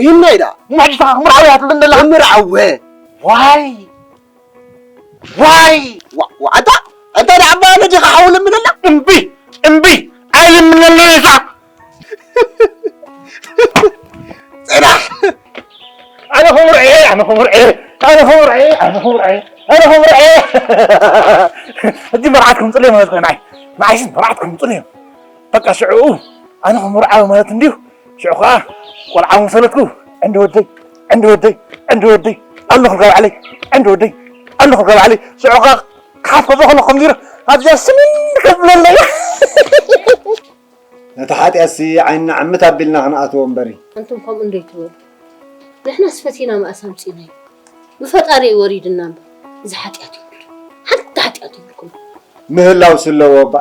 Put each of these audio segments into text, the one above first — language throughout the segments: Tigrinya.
ይህና ኢዳ። ምሕጅታ ምርዓው ያትልን ደላ። ምርዓወ። ዋይ። ዋይ። ዋ፣ ዋ፣ ኣታ፣ ኣታ ደኣ ኣባ ነዲኻ ሓውል ምንላ? እምቢ፣ እምቢ። ኣይልምነሉ ኢኻ። ጽናሕ። ኣነ ክምርዐ፣ ኣነ ክምርዐ፣ ኣነ ክምርዐ፣ ኣነ ክምርዐ፣ ኣነ ክምርዐ። ሕጂ መርዓት ክምፅለይ ማለት ኮይኑ፣ ኣይ፣ ንዓይሲ መርዓት ክምፅለይ። በቃ ሽዑ ኣነ ክምርዓዊ ማለት እንድዩ። ሽዑ ኸዓ ቆልዓ ምሰለትኩ፣ ዕንዲ ወደይ፣ ዕንዲ ወደይ፣ ዕንዲ ወደይ፣ ኣለኹ ልጋባዕለይ፣ ዕንዲ ወደይ፣ ኣለኹ ልጋባዕለይ። ሽዑ ኸዓ ክሓፍኮ በኸሎ ከም ዚሮ ኣብዚኣ ስምን ከብለለይ። ነቲ ሓጢኣትሲ ዓይንና ዕምት ኣቢልና ክንኣትዎ እምበሪ። ኣንቱም ከምኡ እንዶ ኣይትበሉ። ንሕናስ ፈቲና መኣስ ኣምጺእናዮ። ብፈጣሪ እዩ ወሪድና እምበር፣ እዚ ሓጢኣት ይብሉ። ሓንቲ ሓጢኣት ይብልኩም። ምህላው ስለዎ እባ።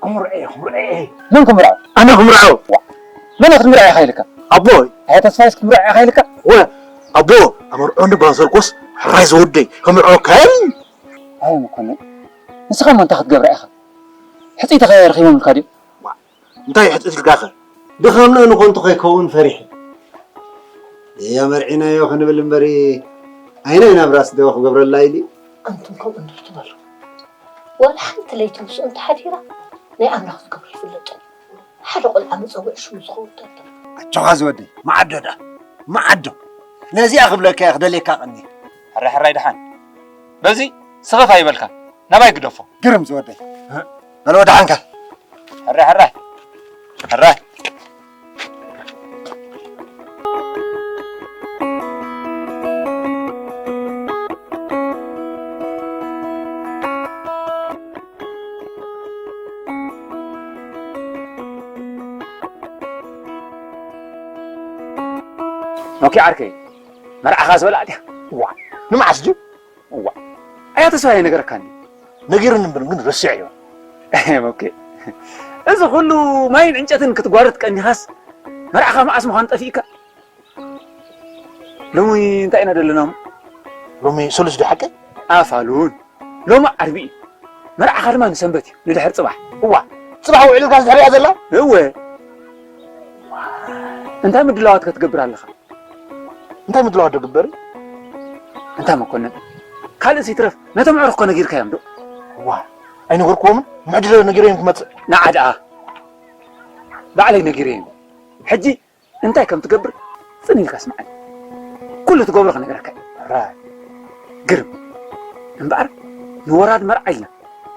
ክምርዐ፣ ክምርዐ። መን ክምርዐ? ኣነ ክምርዐ። ዋ፣ መን ክትምርዐ ኢኻ ኢልካ? ኣቦ። ኣያ ተስፋይስ ክምርዐ ኢኻ ኢልካ? ወ፣ ኣቦ፣ ኣመርዖኒ ባንሰርኮስ ሕራይ ዝወደይ፣ ክምርዐ ከል። ኣይ መኮነን፣ ንስኻ እሞ እንታይ ክትገብራ ኢኻ? ሕጽይቲ ኸ ረኺቦምልካ ድዮም? ዋ፣ እንታይ ሕጽይቲ ኢልካኸ? ድኻምና ንኾንቱ ከይከውን ፈሪሐ። እያ መርዒናዮ ክንብል እምበሪ፣ ኣይናይ ናብራስ ደወ ክገብረላ ኢሉ። ኣንቱም ከምኡ እንድዩ ትበሉ። ዋላ ሓንቲ ለይቲ ምስኡ እንተሓዲራ፣ ናይ ኣምላኽ ዝገብሮ ኣይፍለጥን እዩ። ሓደ ቆልዓ መጸውዒ ሽሙ ዝኸውን ተንተን። ኣጆኻ ዝወደይ፣ መዓዶ ደኣ፣ መዓዶ። ነዚኣ ክብለካ እየ ክደልየካ ቀኒ። ሕራይ ሕራይ ደሓን። በዚ ስኽፍ ኣይበልካ፣ ናባይ ግደፎ። ግርም ዝወደይ። በሎ ደሓንካ። ሕራይ፣ ሕራይ። ሕራይ። ኦኬ ዓርከይ፣ መርዓኻ ዝበላ ድያ? እዋ፣ ንመዓስ ድዩ? እዋ፣ ኣያ ተስፋ ኣይነገረካኒ። ነጊሩኒ እምበር ግን ረሲዐዮ። ኦኬ። እዚ ኩሉ ማይን ዕንጨትን ክትጓርት ቀኒኻስ መርዓኻ መዓስ ምዃኑ ጠፊእካ? ሎሚ እንታይ ኢና ደለና? ሎሚ ሰሉስ ዶ ሓቀይ? ኣፋሉን። ሎሚ ዓርቢ እዩ። መርዓኻ ድማ ንሰንበት እዩ፣ ንድሕር ጽባሕ። እዋ፣ ጽባሕ ውዒልካ ዝድሕር እያ ዘላ? እወ። እንታይ ምድላዋት ክትገብር ኣለኻ? እንታይ ምድላዋት ዶ ግበር? እንታይ መኮነን፣ ካልእስ ይትረፍ፣ ነቶም ኣዕሩኽ እኮ ነጊርካዮም ዶ? እዋ፣ ኣይነገርክዎምን? ምሕድረ ነጊረዮም ክመጽእ። ንዓ ደኣ፣ ባዕለይ ነጊረዮም። ሕጂ እንታይ ከም ትገብር ጽን ኢልካ ስምዓኒ። ኩሉ ትገብሮ ክነግረካ እየ። ራይ። ግርም። እምበኣር ንወራድ መርዓ ኢልና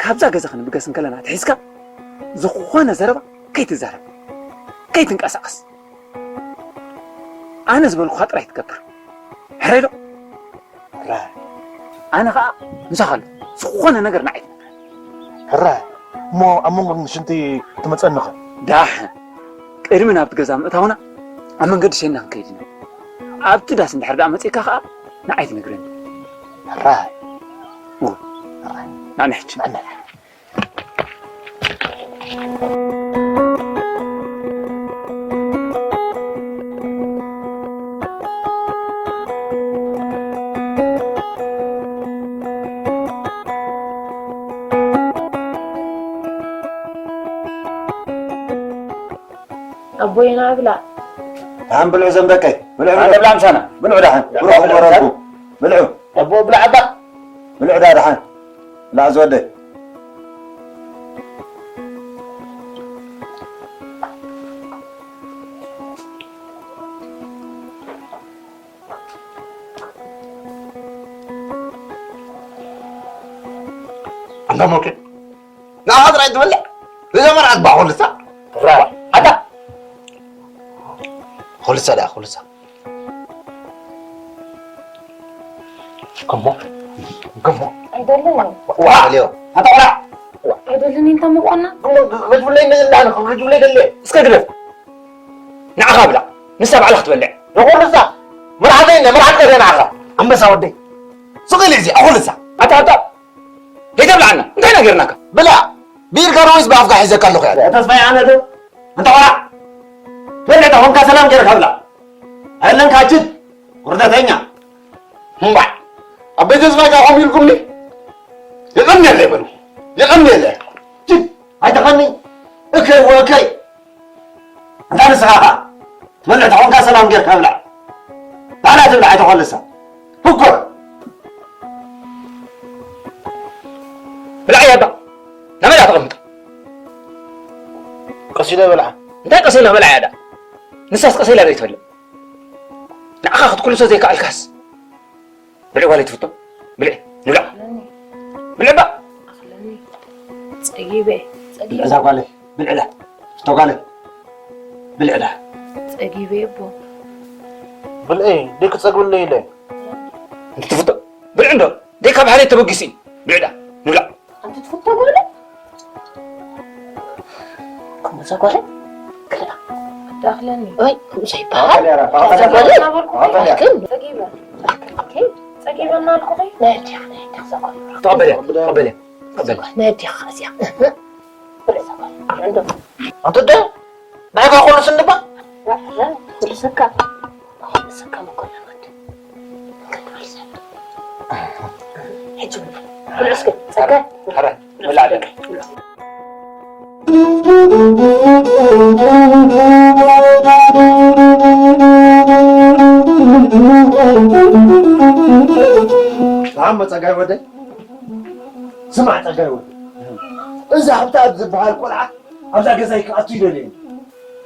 ካብዛ ገዛ ክንብገስ እንከለና ኣትሒዝካ ዝኾነ ዘረባ ከይትዛረብ፣ ከይትንቀሳቐስ። ኣነ ዝበልኩኻ ጥራይ ትገብር። ሕራይ ዶ? ሕራይ። ኣነ ኸኣ ምሳኻ ኣለኹ። ዝኾነ ነገር ንዓይ ትነግረኒ። ሕራይ። እሞ ኣብ መንጎ ሽንቲ ትመጸኒ ኸ? ዳሕ። ቅድሚ ናብቲ ገዛ ምእታውና ኣብ መንገዲ ሸይንና ክንከይድ ኢና። ኣብቲ ዳስ እንድሕር ደኣ መጺእካ ኸኣ ንዓይ ትነግረኒ። ሕራይ። እወ። ሕራይ። ንዕና ሕጂ። ንዕና። ኣቦይና ብላ። ደሓን ብልዑ ዘም ደቀይ። ብልዑ፣ ኣነ ብልዑ። ብላ ምሳና። ብልዑ ደሓን። ብሩኽ ምበረልኩ። ብልዑ። ኣቦ ብላ ኣባ። ብልዑ ዳ ደሓን። ብላ ዝወደይ። ኣንታ ሞኬ። ንዓኻ ጥራይ ትበልዕ? እዛ መርዓት ባኹልሳ? ራ-፣ ኣታ። ኹልሳ ደኣ፣ ኹልሳ። ከሞ፣ ከሞ። ኣይደልን። ዋ፣ ልዮ። ኣታ ቆልዓ። ኣይደልን፣ እንታይ ምዃና? ከሞ፣ ክትብለይ እንደለ፣ ኣነ ክትብለይ ደለ። እስከ ግደፍ። ንዓኻ ብላ። ንሳ ባዕላ ክትበልዕ። ንኹልሳ። መርዓተይ እንደ መርዓት ከደ ንዓኻ። ኣንበሳ ወደይ። ስቕ ኢለ እዚ፣ ኣኹልሳ። ኣታ፣ ኣታ። ከይተብልዓና፣ እንታይ ነጊርናካ? ብላዕ! ብኢድካ ዶ ወይስ ብኣፍካ ሒዘካ ኣለኹ እያ? ተስፋይ ኣነ ዶ? ኣንታ ቆልዓ! በልዕ፣ እታ ኮንካ ሰላም ጌርካ ብላዕ! ኣየለንካ ጅል! ውርደተኛ! እምባዕ! ኣቦይ ተስፋይ ከኣ ከምኡ ኢልኩምኒ? የቐንየለይ በሉ! የቐንየለይ! ጅል! ኣይተቐንይ! እከይ ወእከይ! ኣንታ ንስኻ ኸኣ! መልዕቲ ኾንካ ሰላም ጌርካ ብላዕ። ባዕላ ትብላዕ ኣይተኾልሳ። ህኮር። ብላዕ ያባ። ናበይ ተቐምጣ? ቀስ ኢለ በልዓ። እንታይ ቀስ ኢለ በልዓ ያዳ? ንሳስ ቀስ ኢላ ዘይትበልዕ። ንዓኻ ክትኩልሶ ዘይከኣልካስ። ብልዒ ጓለይ ትፍቶ? ብልዒ። ንብላዕ። ኣኽለኒ። ብልዒ ባ። ኣኽለኒ። ጸጊበ። ጸጊበ። እዛ ጓለይ። ብልዕዳ። እቶ ጓለይ። ብልዕዳ። ጸጊበ እቦ። ብልዒ፣ ደይ ክጸግብለይ ኢለ። እንተ ትፍቶ፣ ብልዒ እንዶ፣ ደይ ካብ ሓለይ ተበጊሱ እዩ። ብልዕዳ፣ ንብላዕ። ኣንተ ትፍቶ ጓለይ? ከምኡ እዛ ጓለይ? ክልኣ። ኣዳኽለኒ። ወይ፣ ከምኡ ዘይበሃል። ኣኸልያ፣ እዛ ኣኸልያ፣ ጓለይ? ኣኸልያ። ኣልክን? ጸጊበ። ኦኬ። ጸጊበ እናልኩኺ? ናይ ኣዴኻ፣ ናይ ኣዴኻ እዛ ጓለይ። ተቐበልያ፣ ተቐበልያ፣ ተቐበልያ። ናይ ኣዴኻ እዚኣ። ብልዒ እዛ ጓለይ። እንዶ። ኣንተ ዶ? ንዓኻ ኮነ ስንባ? ኩልሰካ። ኩልሰካ መኮነን ወዲ። ሕጂ ብልዑ እስከ፣ ጸጋ። ሐረ፣ ብላዕ ደቂ። ሰላም ጸጋይ ወደይ። ስማዕ ጸጋይ ወደይ። እዚ ሃብተኣብ ዝበሃል ቆልዓ ኣብዛ ገዛይ ክኣቱ ይደልየኒ።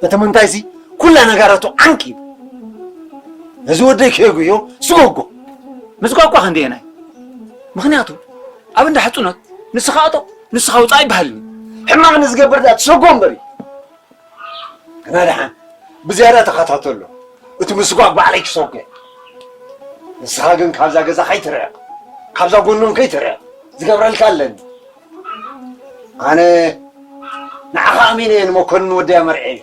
እቲ ምንታይሲ ኩላ ነጋራቱ ዓንቂ እዩ። እዚ ወደይ ከየጉዮ ስጎጎ። ምስጓጓ ክንደየናይ? ምኽንያቱ ኣብ እንዳ ሕጹኖት ንስኻ እቶ ንስኻ ውጻእ ኣይበሃልን እዩ። ሕማቕ ንዝገብር ደኣ ትሰጎ እምበር እዩ። ግና ደሓን ብዝያዳ ተኸታተሎ። እቲ ምስጓግ ባዕለይ ክሰጎ እየ። ንስኻ ግን ካብዛ ገዛ ከይትርሕቕ፣ ካብዛ ጎኖም ከይትርሕቕ ዝገብረልካ ኣለኒ። ኣነ ንዓኻ ኣሚነ እየ ንመኮንን ወደይ ኣመርዕየ።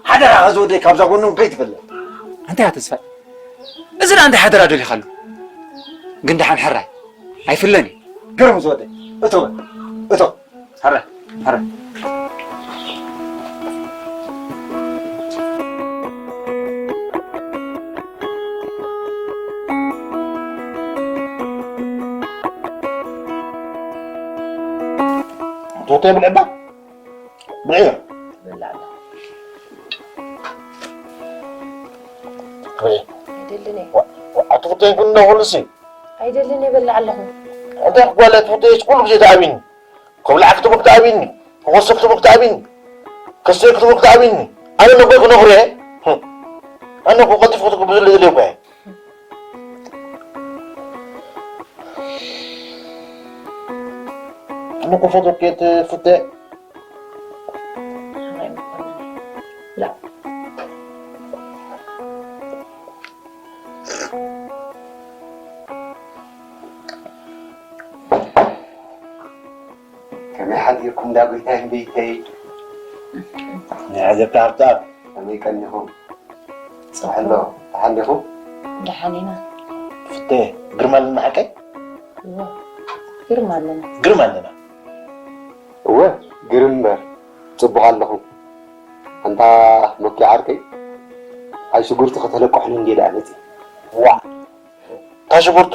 ሓደራኻ ዝወደይ ካብዛ ጎኖም ከይትፍለ። ኣንታይ እያ ተስፋይ? እዚ ደኣ እንታይ ሓደራ ደሊኻሉ? ግን ደሓን ሕራይ ኣይፍለን እዩ። ግርም ዝወደይ፣ እቶ በል፣ እቶ። ሕራይ፣ ሕራይ። ቶቴ ብልዕባ? ብልዕዮ። ብላዕ። ብልዕ። ኣይደልን እየ። ዋ-፣ ዋ-፣ ኣቲ ፍቶ ይኩን እንዳ ኩሉሲ። ኣይደልን እየ፣ በልዕ ኣለኹ። እንታይ ጓል ኣቲ ፍቶ ይስ ኩሉ ግዜ ተኣቢኒ። ክብላዕ ክትቦ ክትኣቢኒ። ክኾሶ ክትቦ ክትኣቢኒ። ከስተዮ ክትቦ ክትኣቢኒ። ኣነ ነጎይ ክነኽሮ እየ። ህም። ኣነ እኮ ቀልጢፍ ክትኩ ብዝለ ዝደልዮ እኮ እየ። ኣነ እኮ ፈትወኪ እየ፣ ትፍተ። ከመይ ሓዲርኩም እንዳ ጎይታይ እምበይተይ? ናይ ዓዘብቲ ሃብተኣብ። ከመይ ቀኒኹም? ጽባሕ ኣሎ። ደሓን ዲኹም? ደሓን ኢና። ፍተ፣ ግርማ ኣለና ሓቀይ? እወ፣ ግርማ ኣለና። ግርማ ኣለና። እወ፣ ግርም እምበር፣ ጽቡቕ ኣለኹም። ኣንታ መኪ ዓርከይ፣ ኣብ ሽጉርቲ ከተለቅሑኒ እንድየ ደኣ መጺእ። ዋእ፣ እንታይ ሽጉርቱ?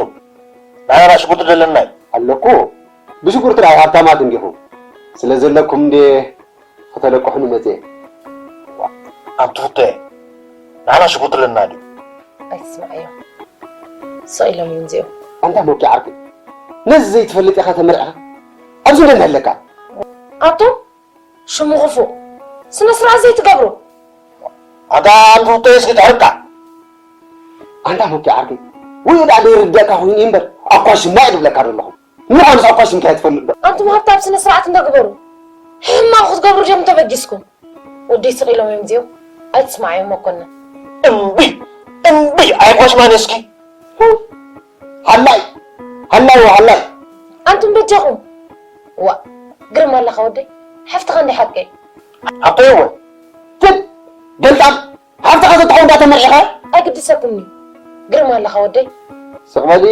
ንሕና ሽጉርቲ ደለና እዩ። ኣለኩ፣ ብሽጉርቲ ደኣ ሃብታማት እንዲኹም። ስለ ዘለኩም እንድየ ከተለቅሑኒ መጺኤ። ኣንቲ ፍተ፣ ንሕና ሽጉርቲ ኣለና ድዩ? ኣይትስምዓዮም። ስቕ ኢሎም እዮም እዚኦም። ኣንታ መኪ ዓርከይ፣ ነዚ ዘይትፈልጥ ኢኻ ተመርዒኻ? ኣብዚ እንደ ንሕለካ። ኣቱም ሽሙ ክፉእ፣ ስነ ስርዓት ዘይትገብሩ። ኣታ ኣንቲ ፍተ እስኪ ትሕርቃ። ኣንታ መኪ ዓርከይ፣ ወይ ደኣ ዘይርደእካ ኮይኑ እምበር፣ ኣኳ ሽማ እየ ዝብለካ ዘለኹ። ምዃንስ ኣኳ ሽምካ ኣይትፈልጥ ዶ? ኣንቱም ሃብታም ስነ ስርዓት እንዶ ግበሩ። ሕማቕ ክትገብሩ ዲኹም ተበጊስኩም? ወደይ ስቕ ኢሎም እዮም እዚኦም። ኣይትስምዓዮም መኮንን። እምቢ፣ እምቢ፣ ኣይኳሽማን እስኪ። ሃላይ፣ ሃላይ፣ ሃላይ። ኣንቱም በጃኹም። ዋ፣ ግርም ኣለኻ ወደይ። ሓፍትኻ እንዲ ሓቀይ። ሓቀይ እወ። ትድ፣ ገልጣም። ሃብትኻ ተትኸውን ዳኣ ተመርዒኻ? ኣይግድሰኩምን'ዩ። ግርም ኣለኻ ወደይ። ስቕ በሊ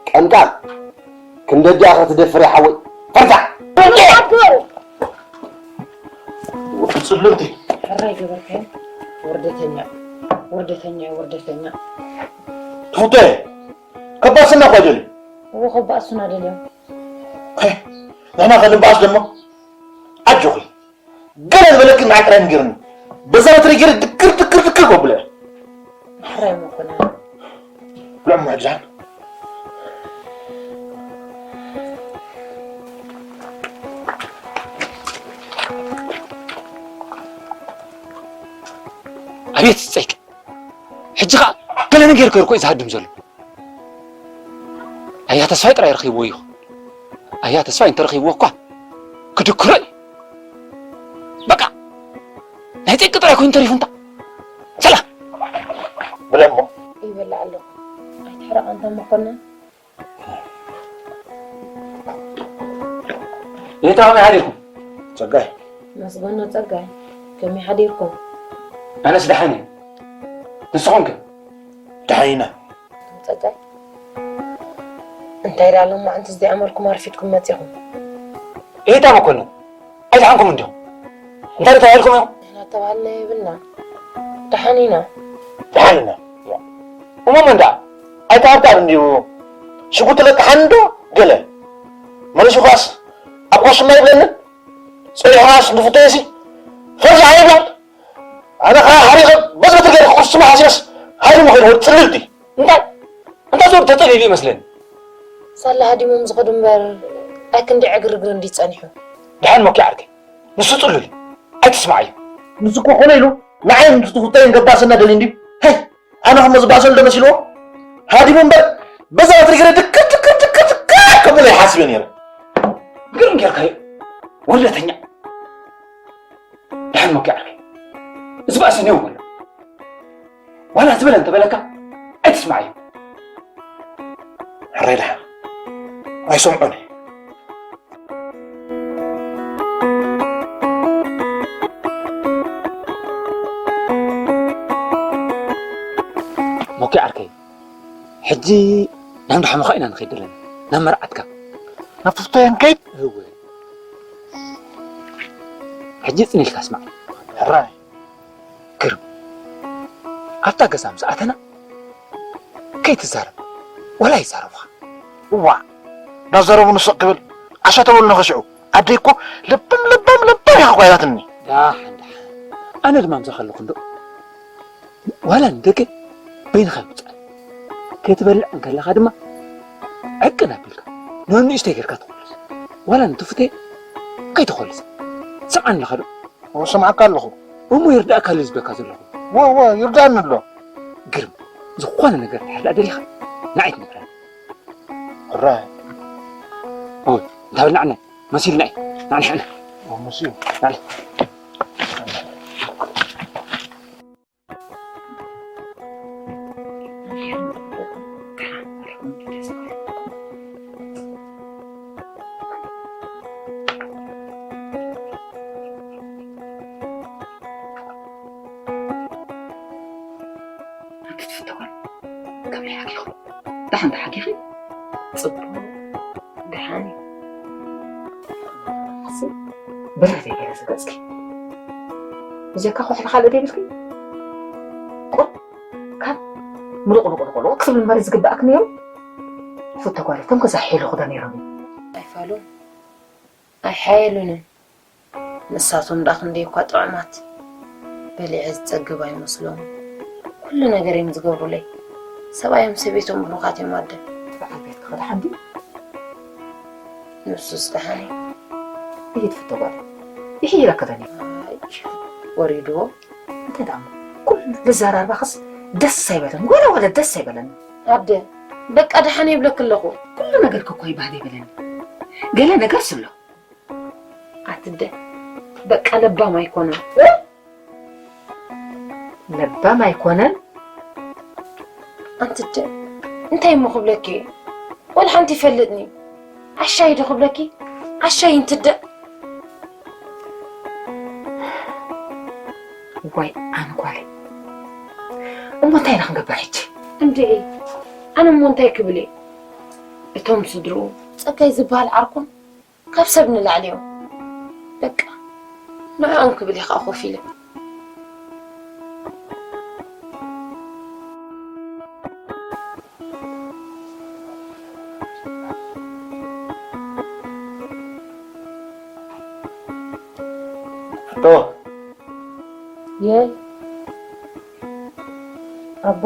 ቀንጣል። ክንዲ ኣዲኣ ክትደፍር እያ ሓወይ። ፈርታ! ግበሩ! ጽልምቲ። ሕራይ ገበርካዮ። ውርደተኛ። ውርደተኛ፣ ውርደተኛ። ትፉተ። ከባስና እኳ ደልዩ። እዎ፣ ከባእሱና ደልዮም። ኸ፣ ንሕና ከ ንባኣስ ደሞ? ኣጆኺ። ገለ ዝበለኪ መዓት ጥራይ ንገርኒ። በዛ በትሪ ገይረ ድክር ድክር ክክብ ኣብለ። ሕራይ መኮነን። ልዕሞ ሕጂ ደሓን። ኣቤት ጸይቂ። ሕጂ ኸኣ ገለ ነገር ገይሩ እኮ እዩ ዝሃድም ዘሎ። ኣያ ተስፋይ ጥራይ ረኺብዎ እዩ። ኣያ ተስፋይ እንተረኺብዎ እኳ ክድክሮ እዩ። በቃ ናይ ጸይቂ ጥራይ ኮይኑ ተሪፉ እንታ። ሰላም። ብለሞ። ይበልዕ ኣለኹ። ኣይትሕረቕ ኣንታ መኮነን። ይታ ከመይ ሓዲርኩም? ጸጋይ። መስገኖ ጸጋይ። ከመይ ሓዲርኩም? ኣነስ ደሓን እየ። ንስኹም ከ? ደሓን ኢና። ጸጋይ። እንታይ ደኣ ሎማዓንቲ እዚኣ መልኩም ኣርፊድኩም መጺኹም? ይታ መኮነን። ኣይደሓንኩም እንዲኹም? እንታይ ተባሂልኩም እዮም? ንሕና ተባህልና የብልና። ደሓን ኢና። ደሓን ኢና። እሞ መን ደኣ? ኣይተሃብታብ እንዲዩ ሽጉርቲ ለቅሓኒ ዶ ገለ? መሊሱ ኸኣስ ኣብ ኳሽማ ይብለንን? ጸኒሑ ኸኣስ ንፍቶየሲ ፈርዚ ኣይብላን? ኣነ ኸኣ ሓሪቐ በዚ በትሪ ገይረ ክቕስሞ ሓሲበስ ሃዲሙ ኸይኑ ወዲ ጽልልቲ። እንታይ? እንታይ ዞር ተጸሊሉ ይመስለኒ? ሳላ ሃዲሞም ዝኸዱ እምበር፣ ኣይ ክንዲ ዕግርግር እንዲ ጸኒሑ። ደሓን ሞኪ ዓርከይ፣ ንሱ ጽሉል እዩ። ኣይትስማዓዮ። ንሱ እኮ ኮነ ኢሉ ንዓይን ንፍቶየን ገባሰና ደልዩ እንድዩ። ሀይ፣ ኣነ ኸሞ ዝባሰሉ ዶ መሲልዎ? ሃዲሙ እምበር፣ በዛ በትሪ ገይረ ድክር፣ ድክር፣ ድክር፣ ድክር ከብሎ ይሓስብ እየ ነይረ። ግርም ጌርካዮ፣ ወለተኛ። ደሓን ሞኪ ዓርከይ፣ እዚ ባእሲ እኒኦ በሎ። ዋላ ዝበለ እንተበለካ ኣይትስማዓዮ። ሕራይ ደሓን ኣይሰምዖን እየ። ሞኪ ዓርከይ፣ ሕጂ ናብ እንዳ ሓሙኻ ኢና ንኸይድ ዘለና፣ ናብ መርዓትካ። ናብ ፍቶየን ከይድ? እወ። ሕጂ ጽን ኢልካ ስማዕ። ሕራይ። ግርም። ኣብታ ገዛ ምስ ኣተና ከይትዛረብ፣ ወላ ይዛረቡኻ። እዋእ፣ እንዳዛረቡ ንስቕ ክብል ዓሻ ተበሉ ንኸሽዑ። ኣደይ እኮ ለባም፣ ለባም፣ ለባም ኢኻ እኮ ኢላትኒ። ደሓን፣ ደሓን። ኣነ ድማ ምሳኻ ኣለኹ እንዶ። ዋላ ንደገ በይንኻ ይውጻእ። ክትበልዕ እንከለኻ ድማ ዕቅን ኣቢልካ፣ ንእሽተይ ጌርካ ትኹልስ። ዋላ ንትፍቴ ከይትኾልስ። ትሰምዓኒ ኣለኻ ዶ? እወ፣ ሰምዓካ ኣለኹ። እሞ ይርዳእካ ኣሎ ዝብለካ ዘለኹ። እወ፣ እወ፣ ይርዳእኒ ኣሎ። ግርም፣ ዝኾነ ነገር እንድሕር ደኣ ደሊኻ ንዓይ ትነግረኒ። ሕራይ። እወ፣ እንታ በል ንዓና፣ መሲልና እዩ። ንዓና፣ ንዓና። እወ፣ መሲሉ። ንዓና። ኣንቲ ትፍተዋ፣ ከመይ ሓኪኹ? ደሓን ዶ ሓኪኺ? ጽቡቕ፣ ደሓን እዩ። ኣሲ፣ ብርህ ዘይገለ ዝገጽኪ። ብጀካ ኩሕሊ ካልእ ደይብልኪ? ቁር፣ ካብ ምሉቕ ሉቕ ሉቕ ሉቕ ክትብል እምበር ዝግብኣክ ነይሩ። ፍቶ ጓል፣ እቶም ገዛ ሒሉኹ ዶ ነይሮም? ኣይፋሉን፣ ኣይሓየሉንን። ንሳቶም ደኣ ክንደይ እኳ ጥዑማት፣ በሊዐ ዝጸግብ ኣይመስሎምን። ኩሉ ነገር እዮም ዝገብሩለይ። ሰብኣዮም ሰበይቶም ብሩኻት እዮም ኣደ። በዓል ቤትኪ ኸ ደሓን ድዩ? ንሱስ ደሓን እዩ። ይሂድ ፍቶ ጓል። ይሕይረኪ ዶ ነይሩ? ኣይ፣ ወሪድዎ። እንታይ ደኣ እሞ፣ ኩሉ ዘራርባኽስ ደስ ኣይበለን። ወላ ወላ ደስ ኣይበለኒ። ኣደ፣ በቃ ደሓን ይብለኪ ኣለኹ። ኩሉ ነገርኪ እኮ ይባህል ኣይበለኒ። ገለ ነገርስ ኣሎ። ኣትደ፣ በቃ ለባም ኣይኮነን። ለባም ኣይኮነን? ኣንትደ፣ እንታይ እሞ ክብለኪ? ወላ ሓንቲ ይፈልጥኒ። ዓሻይ ዶ ክብለኪ? ዓሻይ እንትደ። ዋይ ኣነ ጓለይ። እሞ እንታይ ኢና ክንገብር ሕጂ? እንድዒ፣ ኣነ እሞ እንታይ ክብል እየ? እቶም ስድርኡ፣ ጸጋይ ዝበሃል ዓርኮም፣ ካብ ሰብ ንላዕሊ እዮም። በቃ፣ ንዕኦም ክብል እየ ኸዓ ኮፍ ኢለ። ፍቶ። የይ። ኣቦ።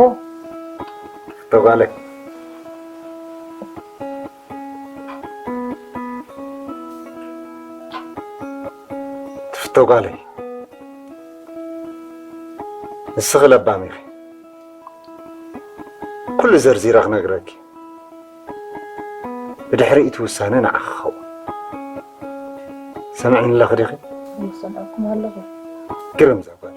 ተጓለይ። ትፍቶ ጓለይ፣ ንስኺ ለባም ኢኺ። ኩሉ ዘርዚረ ክነግረኪ። ብድሕሪ እቲ ውሳነ ንዓኺ ክኸውን። ሰምዕኒ ኣለኺ ዲኺ? ይሰምዐኩም ኣለኹ። ግርም እዛ ጓል።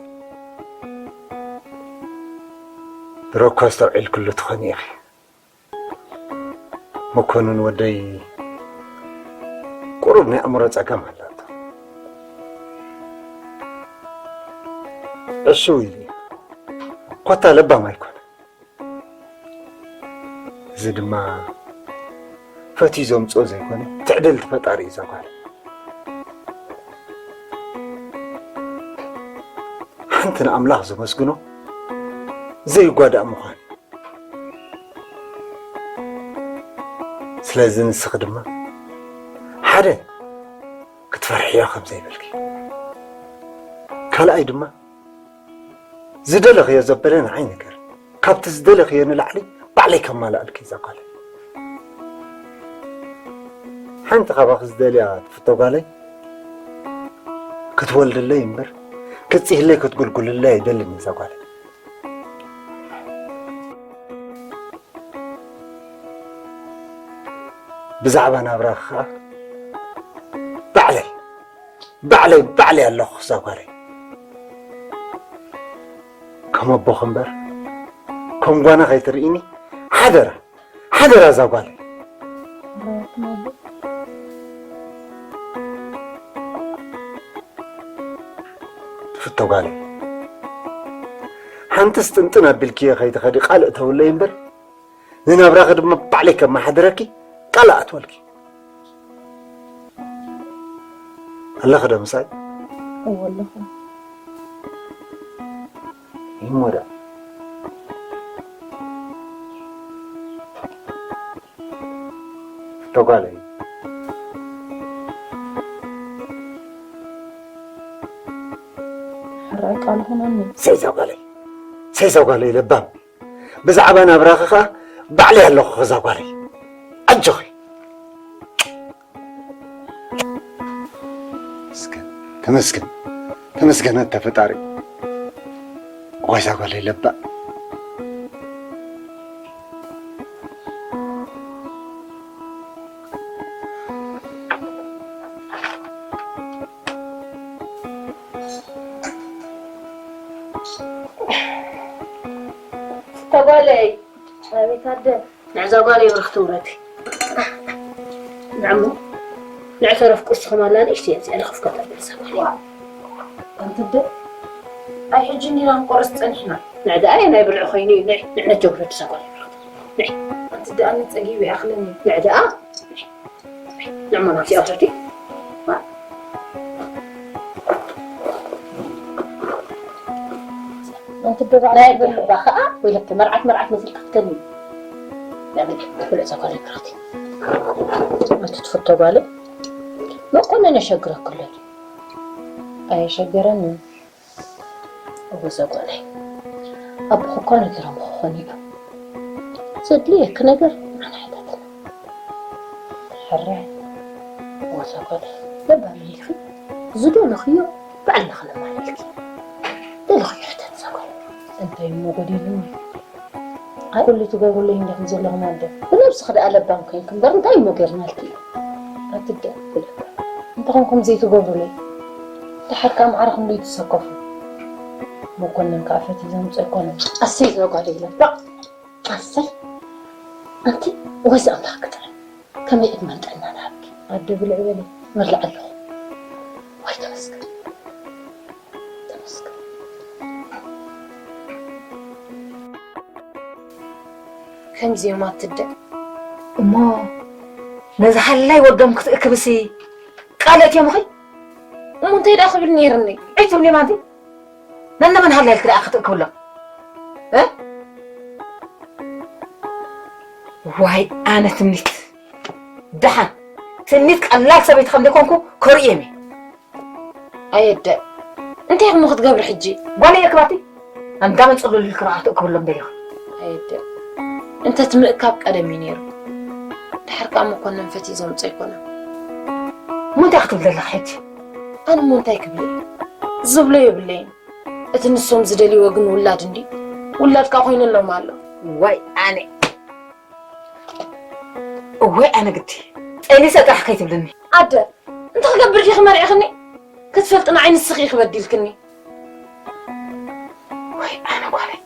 ድሮ እኮ ኣስተውዒልክሉ ትኾኒ ኢኺ። መኮንን ወደይ ቁሩብ ናይ ኣእምሮ ጸገም ኣለቶ። ዕሽው ኢሉ እዩ። ኮታ ለባም ኣይኮነ። እዚ ድማ ፈትዩ ዘምጽኦ ዘይኮነ ትዕድልቲ ፈጣሪ እዩ ዘጓል። ሓንቲ ንኣምላኽ ዘመስግኖ ዘይጓዳእ ምዃን እዩ። ስለዚ ንስኺ ድማ ሓደ ክትፈርሕዮ ከም ዘይብልኪ፣ ካልኣይ ድማ ዝደለኽዮ ዘበለ ንዓይ ንገር፣ ካብቲ ዝደለኽዮ ንላዕሊ ባዕለይ ከማልኣልኪ እዛ ጓለይ። ሓንቲ ካባኺ ዝደልያ ትፍቶ ጓለይ ክትወልድለይ እምበር ክትጽህለይ ክትጉልጉልለይ ኣይደልን እዛ ጓለይ። ብዛዕባ ናብራኺ ኸኣ ባዕለይ ባዕለይ ባዕለይ ኣለኹ እዛ ጓለይ። ከም ኣቦኺ እምበር ከም ጓና ከይትርእይኒ ሓደራ ሓደራ እዛ ጓለይ። ትፍቶ ጓለይ፣ ሓንትስ ጥንጥን ኣቢልክዮ ከይትኸዲ ቃል እተውለይ እምበር ንናብራኺ ድማ ባዕለይ ከመሓድረኪ ቃል እኣትወልኪ። ኣለኺ ዶ ምሳይ? እወ ኣለኹ። ይሞዳ ፍቶ ጓለይ። ሕራይ ቃል ሆነኒ። ሰይዛ ጓለይ፣ ሰይዛ ጓለይ ለባም። ብዛዕባ ናብራኺ ኸኣ ባዕለይ ኣለኹ እዛ ጓለይ። ኣጆኺ። ተመስገን፣ ተመስገን፣ ተመስገን ኣንታ ፈጣሪ። ዋይዛ ጓለይ ለባም። ተጓለይ። ኣቤት ኣደ። ንዕዛ ጓለይ ብርኽቲ ውረዲ። ንዕሞ ንዕተረፍ ቁርስኹም ኣላ ንእሽተይ እዚኣ ልኽፍከት ኣብል እዛ ጓለይ። ኣንቲ ኣደ፣ ኣይ ሕጂ እንዲና ንቆርስ ጸኒሕና። ንዕዳ ኣየ ናይ ብልዒ ኮይኑ እዩ። ንዕ ንዕነት ጀብረድ እዛ ጓለይ ብርኽቲ። ንዕ ኣንቲ ኣደ፣ ኣነ ጸጊበ ይኣኽለኒ። ንዕዳ ንዕሞ ናብቲ ኣውረዲ። ኣንቲ ኣደ፣ ባዕላ ናይ ትበልዕ። ብልባ ኸኣ ወይለኪ መርዓት መርዓት መሲልካ ክትከኒ። ንዕሞ ብልዕ እዛ ጓለይ ብርኽቲ። ኣንቲ ትፍቶ ጓለይ መኮነን የሸግረኪ ኣሎ ድዩ? ኣየሸገረንን። እወ እዛ ጓለይ፣ ኣቦኺ እኳ ነጊሮም ክኾኑ እዮም። ዘድልየኪ ነገር ኣነ ሕተትኒ። ሕራይ። እወ እዛ ጓለይ፣ ለባም እንዲኺ፣ ዝደለኽዮ ባዕልና ክነማልኣልኪ። ደለኽዮ ሕተቲ እዛ ጓለይ። እንታይ እሞ ጎዲሉኒ? ኣይ፣ ኩሉ ትገብሩለይ እንዲኹም ዘለኹም ኣደ። ብነብስኺ ደኣ ለባም ኮይንኪ እምበር እንታይ እሞ ጌርናልኪ? ኣትደ፣ እንተኾንኩም ዘይትገብሩለይ፣ ደሓር ከኣ ማዕረኹም ዘይትሰከፉ። መኮንን ከኣ ፈትዩ ዘምጾ ኣይኮነን። ኣሰይ እዛ ጓለይ ኢለ፣ ባእ! ኣሰይ! ኣንቲ ወይዚ ኣምላኽ ክጥዕም፣ ከመይ ዕድመን ጥዕናን ሃብኪ። ኣደ ብልዒ በሊ፣ እበልዕ ኣለኹ። ወይ ተመስገን። ከምዚ እዮም ኣትደ። እሞ ነዚ ሃላይ ወዶም ክትእክብሲ ቃል ኣእትዮምኺ? እሞ እንታይ ደኣ ክብል ነይርኒ? እንታይ ትብሊ ማለት? ነነመን ሃላይ ኢልኪ ደኣ ክትእክብሎም? እ? ዋይ ኣነ ትምኒት። ደሓን ትምኒት ቀላል ሰበይቲ ከም ዘይኮንኩ ከርእዮም እየ። ኣየደ፣ እንታይ ኢኹም ክትገብሩ ሕጂ? ጓለይ እክባቲ፣ ኣንዳመን ጽሉል ኢልኪ ረኣኽቲ እክብሎም ደሊኹ። እንተ ትምእካብ ቀደም እዩ ነይሩ። ድሓር ከኣ መኮነን ፈትዩ ዘምጾ ኣይኮነን። እሞ እንታይ ክትብል ዘለኻ ሕጂ? ኣነ እሞ እንታይ ክብል እየ? ዝብሎ የብለይን። እቲ ንሶም ዝደልይዎ ግን ውላድ እንዲ ውላድ ከኣ ኮይኑሎም ኣሎ። ዋይ ኣነ፣ እወይ ኣነ ግዲ ጸኒሰ ጥራሕ ከይትብልኒ። ኣደ፣ እንታይ ክገብር ዲኺ መሪዕኽኒ? ክትፈልጢ ንዓይ ንስኺ ኢኺ በዲልክኒ። ወይ ኣነ ጓለይ፣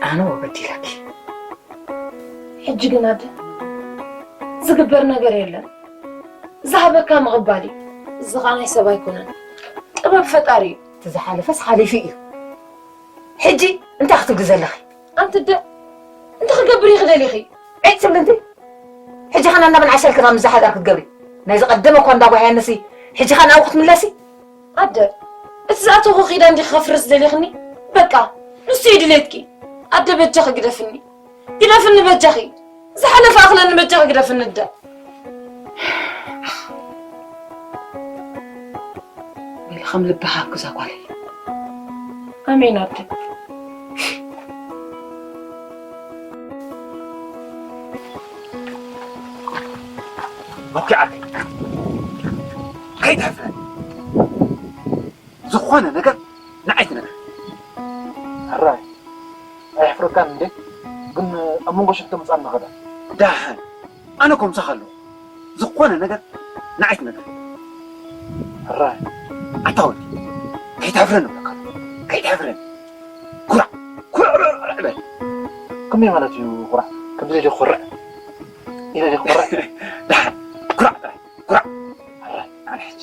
ኣነ ወበዲለኪ። ሕጂ ግን ኣደ፣ ዝግበር ነገር የለን። ዝሃበካ ምቕባል እዩ። እዚ ኸኣ ናይ ሰብ ኣይኮነን፣ ጥበብ ፈጣሪ እዩ። እቲ ዝሓለፈስ ሓሊፉ እዩ። ሕጂ እንታይ ክትብሊ ዘለኺ? ኣንቲ ኣደ፣ እንታይ ክገብር ኢኺ ደሊኺ? ዒጭ ትብሊ እንዲ? ሕጂ ኸ ናናበን ዓሻል ክራም ምስ ዝሓዳር ክትገብሪ? ናይ ዝቐደመ እኳ እንዳጓህያንሲ፣ ሕጂ ኸ ናብኡ ክትምለሲ? ኣደ፣ እቲ ዝኣተኹ ኺዳን ዲኺ ከፍርስ ደሊኽኒ? በቃ፣ ንሱ እዩ ድሌትኪ። ኣደ፣ በጃኺ ግደፍኒ። ግደፍኒ በጃኺ። ዝሓለፈ ኣኽለኒ በጃኺ ግደፍኒ ኣደ። በሊ ከም ልብኻ ኣግዛ ጓለይ። ኣሜን ኣደ። በኪዓለይ። ከይትሕፍረኒ። ዝኾነ ነገር ንዓይ ትነግረኒ። ሕራይ፣ ኣየሕፍረካን እንዴ? ግን ኣብ መንጎ ሽሕቲ ምጻን ንኸዳ። ደሓን፣ ኣነ ኮምሳኻ ኣለኹ። ዝኾነ ነገር ንዓይ ትነግረኒ። ሕራይ። ኣታ ወዲ፣ ከይትሕፍረኒ እብለካ ኣለኹ። ከይትሕፍረኒ። ኩራዕ፣ ኩርዕርዕ በል። ከመይ ማለት እዩ ኩራዕ? ከምዚ ኢለ ኩርዕ ኢለ ኩርዕ? ደሓን፣ ኩራዕ ጥራይ። ኩራዕ። ኣራይ፣ ኣነ ሕጂ።